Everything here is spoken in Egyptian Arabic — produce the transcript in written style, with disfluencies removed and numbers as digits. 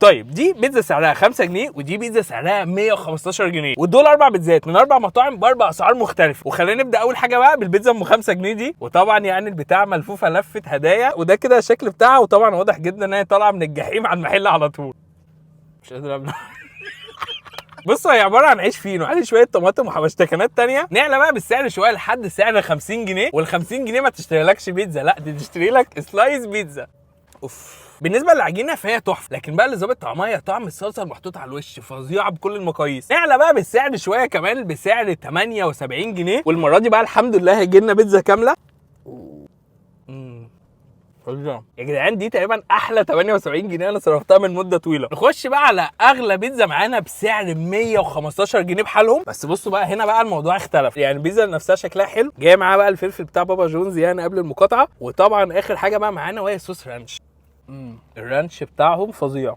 طيب دي بيتزا سعرها 5 جنيه ودي بيتزا سعرها 115 جنيه، ودول اربع بيتزات من اربع مطاعم باربع اسعار مختلفة. وخلينا نبدا اول حاجة بقى بالبيتزا ام 5 جنيه دي، وطبعا يعني البتاع ملفوفه لفه هدايا، وده كده الشكل بتاعها، وطبعا واضح جدا ان هي طالعه من الجحيم على المحل على طول. مش قادر ابلع. بصوا هي عبارة عن عيش فينو عليه شوية طماطم وحبشتكنات تانية. نعلى بقى بالسعر شوية لحد سعر 50 جنيه، وال 50 جنيه ما تشتريلكش بيتزا، لا دي تشتري لك slice بيتزا. اوف. بالنسبة للعجينه فهي تحفة، لكن بقى اللي ظابط طعمها هي طعم الصلصه المحطوط على الوش، فظيعة بكل المقاييس. نعلى بقى بالسعر شوية كمان بسعر 78 جنيه، والمرة دي بقى الحمد لله هيجي لنا بيتزا كاملة. فظيعة يا جدعان، دي تقريبا احلى 78 جنيه انا صرفتها من مده طويلة. نخش بقى على اغلى بيتزا معانا بسعر 115 جنيه بحالهم. بس بصوا بقى هنا بقى الموضوع اختلف، يعني البيتزا نفسها شكلها حلو، جاية معاها بقى الفلفل بتاع بابا جونز يعني قبل المقاطعة، وطبعا اخر حاجة بقى معانا وهي صوص ranch. ال ranch بتاعهم فظيع.